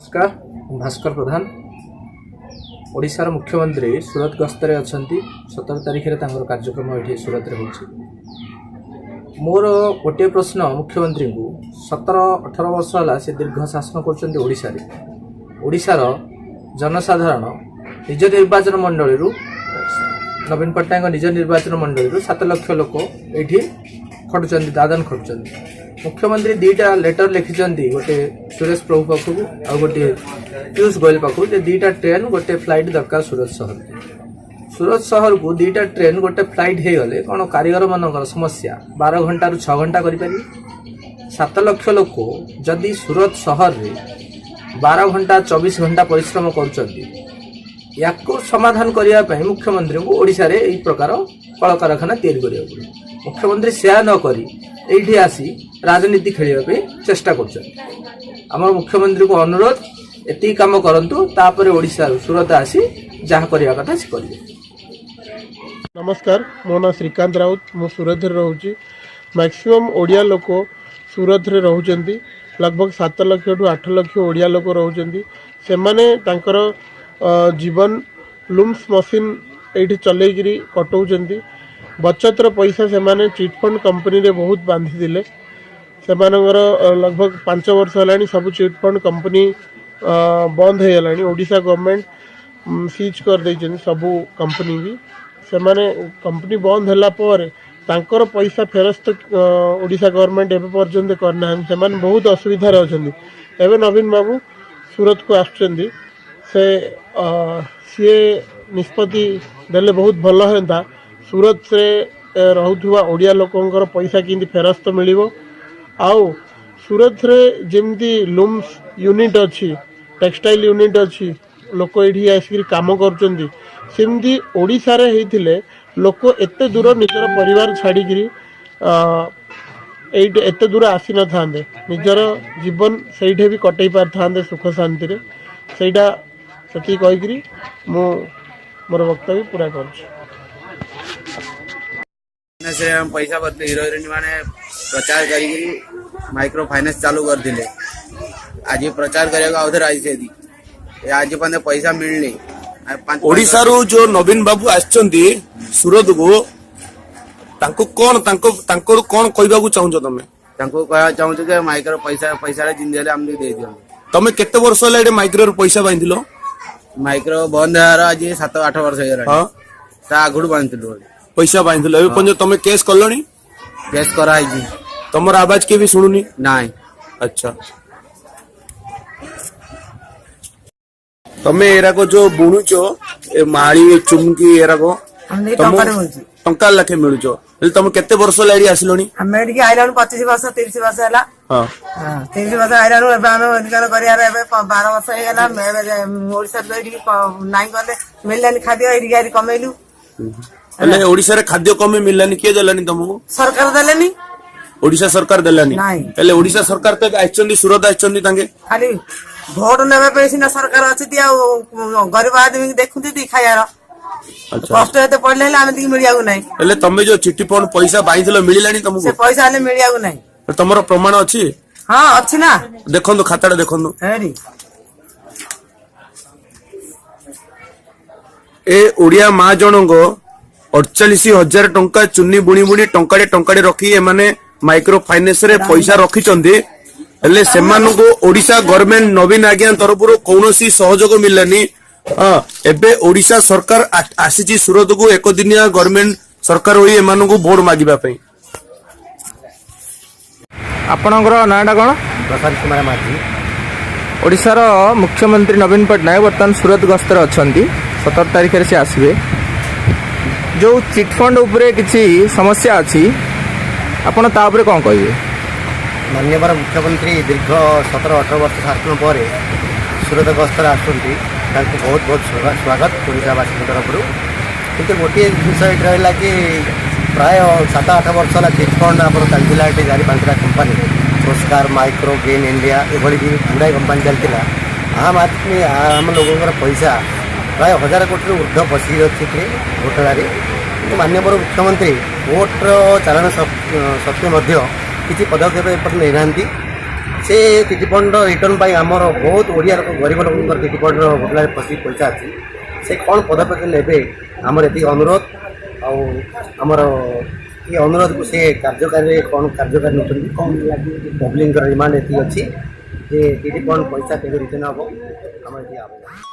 ନମସ୍କାର, ମୁଁ ଭାସ୍କର ପ୍ରଧାନ। ଓଡ଼ିଶାର ମୁଖ୍ୟମନ୍ତ୍ରୀ ସୁରତ ଗସ୍ତରେ ଅଛନ୍ତି। 17 ତାରିଖରେ ତାଙ୍କର କାର୍ଯ୍ୟକ୍ରମ ଏଠି ସୁରତରେ ହେଉଛି। ମୋର ଗୋଟିଏ ପ୍ରଶ୍ନ ମୁଖ୍ୟମନ୍ତ୍ରୀଙ୍କୁ, 17-18 ବର୍ଷ ହେଲା ସେ ଦୀର୍ଘ ଶାସନ କରୁଛନ୍ତି ଓଡ଼ିଶାରେ। ଓଡ଼ିଶାର ଜନସାଧାରଣ ନିଜ ନିର୍ବାଚନ ମଣ୍ଡଳୀରୁ, ନବୀନ ପଟ୍ଟନାୟକଙ୍କ ନିଜ ନିର୍ବାଚନ ମଣ୍ଡଳୀରୁ 7 ଲକ୍ଷ ଲୋକ ଏଇଠି ଖଟୁଛନ୍ତି, ଦାଦନ ଖଟୁଛନ୍ତି। ମୁଖ୍ୟମନ୍ତ୍ରୀ 2ଟା ଲେଟର ଲେଖିଛନ୍ତି, ଗୋଟେ ସୁରେଶ ପ୍ରଭୁ ପାଖକୁ ଆଉ ଗୋଟିଏ ପୀୟୁଷ ଗୋଏଲ ପାଖକୁ, ଯେ 2ଟା ଟ୍ରେନ୍ ଗୋଟେ ଫ୍ଲାଇଟ୍ ଦରକାର ସୁରତ ସହରକୁ। ସୁରତ ସହରକୁ 2ଟା ଟ୍ରେନ୍ ଗୋଟେ ଫ୍ଲାଇଟ୍ ହେଇଗଲେ କ'ଣ କାରିଗରମାନଙ୍କର ସମସ୍ୟା 12 ଘଣ୍ଟାରୁ 6 ଘଣ୍ଟା କରିପାରିବେ? 7 ଲକ୍ଷ ଲୋକ ଯଦି ସୁରତ ସହରରେ 12 ଘଣ୍ଟା 24 ଘଣ୍ଟା ପରିଶ୍ରମ କରୁଛନ୍ତି, ୟାକୁ ସମାଧାନ କରିବା ପାଇଁ ମୁଖ୍ୟମନ୍ତ୍ରୀଙ୍କୁ ଓଡ଼ିଶାରେ ଏହି ପ୍ରକାର କଳକାରଖାନା ତିଆରି କରିବାକୁ ପଡ଼ିବ। ମୁଖ୍ୟମନ୍ତ୍ରୀ ସେୟା ନ କରି ଏଇଠି ଆସି ରାଜନୀତି ଖେଳିବା ପାଇଁ ଚେଷ୍ଟା କରୁଛନ୍ତି। ଆମର ମୁଖ୍ୟମନ୍ତ୍ରୀଙ୍କୁ ଅନୁରୋଧ, ଏତିକି କାମ କରନ୍ତୁ, ତାପରେ ଓଡ଼ିଶାରୁ ସୁରତ ଆସି ଯାହା କରିବା କଥା ସେ କରିବେ। ନମସ୍କାର, ମୋ ନାଁ ଶ୍ରୀକାନ୍ତ ରାଉତ, ମୁଁ ସୁରତରେ ରହୁଛି। ମ୍ୟାକ୍ସିମମ୍ ଓଡ଼ିଆ ଲୋକ ସୁରତରେ ରହୁଛନ୍ତି। ଲଗଭଗ 7 ଲକ୍ଷଠୁ 8 ଲକ୍ଷ ଓଡ଼ିଆ ଲୋକ ରହୁଛନ୍ତି। ସେମାନେ ତାଙ୍କର ଜୀବନ ଲୁମ୍ସ ମସିନ୍ ଏଇଠି ଚଲେଇକିରି କଟଉଛନ୍ତି। ବଚତର ପଇସା ସେମାନେ ଚିଟଫଣ୍ଡ କମ୍ପାନୀରେ ବହୁତ ବାନ୍ଧିଥିଲେ। ସେମାନଙ୍କର ଲଗଭଗ 5 ବର୍ଷ ହେଲାଣି ସବୁ ଚିଟଫଣ୍ଡ କମ୍ପାନୀ ବନ୍ଦ ହେଇଗଲାଣି। ଓଡ଼ିଶା ଗଭର୍ଣ୍ଣମେଣ୍ଟ ସିଜ୍ କରିଦେଇଛନ୍ତି ସବୁ କମ୍ପାନୀ ବି। ସେମାନେ କମ୍ପାନୀ ବନ୍ଦ ହେଲା ପରେ ତାଙ୍କର ପଇସା ଫେରସ୍ତ ଓଡ଼ିଶା ଗଭର୍ଣ୍ଣମେଣ୍ଟ ଏବେ ପର୍ଯ୍ୟନ୍ତ କରିନାହାନ୍ତି। ସେମାନେ ବହୁତ ଅସୁବିଧାରେ ଅଛନ୍ତି। ଏବେ ନବୀନ ବାବୁ ସୁରତକୁ ଆସୁଛନ୍ତି, ସେ ସିଏ ନିଷ୍ପତ୍ତି ଦେଲେ ବହୁତ ଭଲ ହୁଅନ୍ତା। ସୁରତରେ ରହୁଥିବା ଓଡ଼ିଆ ଲୋକଙ୍କର ପଇସା କେମିତି ଫେରସ୍ତ ମିଳିବ, ଆଉ ସୁରତରେ ଯେମିତି ଲୁମ୍ସ ୟୁନିଟ୍ ଅଛି, ଟେକ୍ସଟାଇଲ୍ ୟୁନିଟ୍ ଅଛି, ଲୋକ ଏଇଠି ଆସିକିରି କାମ କରୁଛନ୍ତି, ସେମିତି ଓଡ଼ିଶାରେ ହେଇଥିଲେ ଲୋକ ଏତେ ଦୂର ନିଜର ପରିବାର ଛାଡ଼ିକିରି ଏଇଠି ଏତେ ଦୂର ଆସିନଥାନ୍ତେ, ନିଜର ଜୀବନ ସେଇଠି ବି କଟେଇ ପାରିଥାନ୍ତେ ସୁଖ ଶାନ୍ତିରେ। ସେଇଟା ସେତିକି କହିକିରି ମୁଁ ମୋର ବକ୍ତବ୍ୟ ପୁରା କରୁଛି। ସେ ପଇସା ପତ୍ର ହିରୋ ହିରୋଇନ ମାନେ ପ୍ରଚାର କରିକିରି ମାଇକ୍ରୋ ଫାଇନାନ୍ସ ଚାଲୁ କରିଥିଲେ। ଆଜି ପ୍ରଚାର କରିବାକୁ ଆଉଥରେ ଆସିଛନ୍ତି। ଆଜି ପର୍ଯ୍ୟନ୍ତ ପଇସା ମିଳିନି। ଓଡ଼ିଶାରୁ ଯୋଉ ନବୀନ ବାବୁ ଆସିଛନ୍ତି ସୁରତକୁ, ତାଙ୍କୁ କଣ ତାଙ୍କର କଣ କହିବାକୁ ଚାହୁଁଛ ତମେ? ତାଙ୍କୁ କହିବାକୁ ଚାହୁଁଛୁ ଯେ ମାଇକ୍ରୋ ପଇସାଟା ଜିନିଷ ହେଲେ ଆମକୁ ଦେଇଦିଅନ୍ତୁ। ତମେ କେତେ ବର୍ଷ ହେଲା ଏଠି ମାଇକ୍ରୋର ପଇସା ବାନ୍ଧିଲ? ମାଇକ୍ରୋ ବନ୍ଦ ହେବାର ଆଜି 7-8 ବର୍ଷ ହେଇଗଲାଣି। ତା ଆଗରୁ ବାନ୍ଧିଥିଲୁ। ପଇସା ବାନ୍ଧିଥିଲ, ଏବେ ପର୍ଯ୍ୟନ୍ତ ତମେ କେସ୍ କଲଣି? କେସ୍ କରାହେଇଛି। ତମର ଆବାଜ କିଏ ବି ଶୁଣୁନି? ନାଇଁ। ଆଚ୍ଛା, ତମେ ଏରାକ ଯୋଉ ବୁଣୁଛ ଏ ମାଳି ଚୁମକି ଏରାକ ଟଙ୍କା ଲେଖେ ମିଳୁଛ, ହେଲେ ତମେ କେତେ ବର୍ଷ ହେଲା ଏଠି ଆସିଲଣି? ଆମେ ଏଠିକି ଆଇଲାଣୁ 25 ବର୍ଷ 30 ବର୍ଷ ହେଲା। 30 ବର୍ଷ ଆଇଲାଣୁ। ଏବେ ଆମେ ରୋଜଗାର କରିବାର ଏବେ 12 ବର୍ଷ ହେଇଗଲା। ଓଡ଼ିଶାରେ ଏଠିକି ନାଇଁ ଗଲେ ମିଳିଲାନି ଖାଦ୍ୟ, ଏଠିକି ଆଇକି କମେଇଲୁ। ହେଲେ ଓଡ଼ିଶାରେ ଖାଦ୍ୟ କମି ମିଳିଲାନି, କିଏ ଦେଲାନି ତମକୁ? ସରକାର ଦେଲେନି। ଓଡ଼ିଶା ସରକାର ଦେଲାନି? ନାଇଁ। ହେଲେ ଓଡ଼ିଶା ସରକାର ତ ଏବେ ଆସିଛନ୍ତି, ସୁରତ ଆସିଛନ୍ତି ତାଙ୍କେ। ଖାଲି ଭୋଟ ନେବା ପାଇଁ ସିନା ସରକାର ଅଛନ୍ତି, ଆଉ ଗରିବ ଆଦମୀ ଦେଖୁଛନ୍ତି ଖାଇବାର କଷ୍ଟ ଏତେ ପଡିଲେ ହେଲେ ଆମେ ଟିକେ ମିଳିବାକୁ ନାହିଁ। ହେଲେ ତମେ ଯୋଉ ଚିଠି ଫଣ୍ଡ ପଇସା ବାଇଥିଲ ମିଳିଲାଣି ତମକୁ? ସେ ପଇସା ହେଲେ ମିଳିବାକୁ ନାହିଁ। ତମର ପ୍ରମାଣ ଅଛି? ହଁ, ଅଛି ନା। ଦେଖନ୍ତୁ, ଖାତାଟା ଦେଖନ୍ତୁ। ଏ ଓଡ଼ିଆ ମା ଜଣଙ୍କ 48,000 ଟଙ୍କା ଚୁନି ବୁଣି ବୁଣି ଟଙ୍କାଟେ ଟଙ୍କାଟେ ରଖି ଏମାନେ ମାଇକ୍ରୋ ଫାଇନାନ୍ସ ରେ ପଇସା ରଖିଛନ୍ତି। ହେଲେ ସେମାନଙ୍କୁ ଓଡ଼ିଶା ଗଭର୍ଣ୍ଣମେଣ୍ଟ ନବୀନ ଆଜ୍ଞା ତରଫରୁ କୌଣସି ସହଯୋଗ ମିଳିଲାନି। ଏବେ ଓଡ଼ିଶା ସରକାର ଆସିଛି ସୁରତକୁ ଏକଦିନିଆ ଗଭର୍ଣ୍ଣମେଣ୍ଟ ସରକାର ହୋଇ ଏମାନଙ୍କୁ ଭୋଟ ମାଗିବା ପାଇଁ। ଆପଣଙ୍କର ନାଁଟା କ'ଣ? ପ୍ରଶାନ୍ତ କୁମାର ମାଝୀ। ଓଡ଼ିଶାର ମୁଖ୍ୟମନ୍ତ୍ରୀ ନବୀନ ପଟ୍ଟନାୟକ ବର୍ତ୍ତମାନ ସୁରତ ଗସ୍ତରେ ଅଛନ୍ତି। 17 ତାରିଖରେ ସେ ଆସିବେ। ଯୋଉ ଚିଟଫଣ୍ଡ ଉପରେ କିଛି ସମସ୍ୟା ଅଛି, ଆପଣ ତା ଉପରେ କ'ଣ କହିବେ? ମାନ୍ୟବର ମୁଖ୍ୟମନ୍ତ୍ରୀ ଦୀର୍ଘ 17-18 ବର୍ଷ ଶାସନ ପରେ ସୁରତ ଗସ୍ତରେ ଆସୁଛନ୍ତି, ତାଙ୍କୁ ବହୁତ ବହୁତ ସ୍ୱାଗତ ଓଡ଼ିଶାବାସୀଙ୍କ ତରଫରୁ। କିନ୍ତୁ ଗୋଟିଏ ଜିନିଷ ଏଇଠି ରହିଲା କି ପ୍ରାୟ 7-8 ବର୍ଷ ହେଲା ଚିଟଫଣ୍ଡ ଆମର ଚାଲିଥିଲା ଏଠି 4-5ଟା company, Oscar, micro, green India, ଏଭଳି ବି ଗୁଡ଼ାଏ କମ୍ପାନୀ ଚାଲିଥିଲା। ଆମ୍ ଆଦମୀ ଆମ ଲୋକଙ୍କର ପଇସା ପ୍ରାୟ 1000 କୋଟିରୁ ଉର୍ଦ୍ଧ୍ୱ ପଶିକି ଅଛି ଏଥିରେ ଘୋଟାଲାରେ। କିନ୍ତୁ ମାନ୍ୟବର ମୁଖ୍ୟମନ୍ତ୍ରୀ କୋର୍ଟର ଚାଲାଣ ସତ୍ତ୍ୱେ ମଧ୍ୟ କିଛି ପଦକ୍ଷେପ ଏପର୍ଯ୍ୟନ୍ତ ନେଇନାହାନ୍ତି। ସେ ଚିଟ୍ଫଣ୍ଡର ରିଟର୍ଣ୍ଣ ପାଇଁ ଆମର ବହୁତ ଓଡ଼ିଆ ଲୋକ, ଗରିବ ଲୋକଙ୍କର ଚିଟ୍ଫଣ୍ଡର ଘୋଟାଲାରେ ଫସି ପଇସା ଅଛି। ସେ କ'ଣ ପଦକ୍ଷେପ ନେବେ, ଆମର ଏତିକି ଅନୁରୋଧ। ଆଉ ଆମର ଏ ଅନୁରୋଧକୁ ସେ କାର୍ଯ୍ୟକାରୀରେ କ'ଣ କାର୍ଯ୍ୟକାରୀ ନେଉଛନ୍ତି, କ'ଣ ପବ୍ଲିକଙ୍କର ଡିମାଣ୍ଡ ଏତିକି ଅଛି ଯେ ଚିଟ୍ଫଣ୍ଡ ପଇସା କେବେ ରିଟର୍ଣ୍ଣ ହେବ, ଆମର ଏତିକି ଆବେଦନ।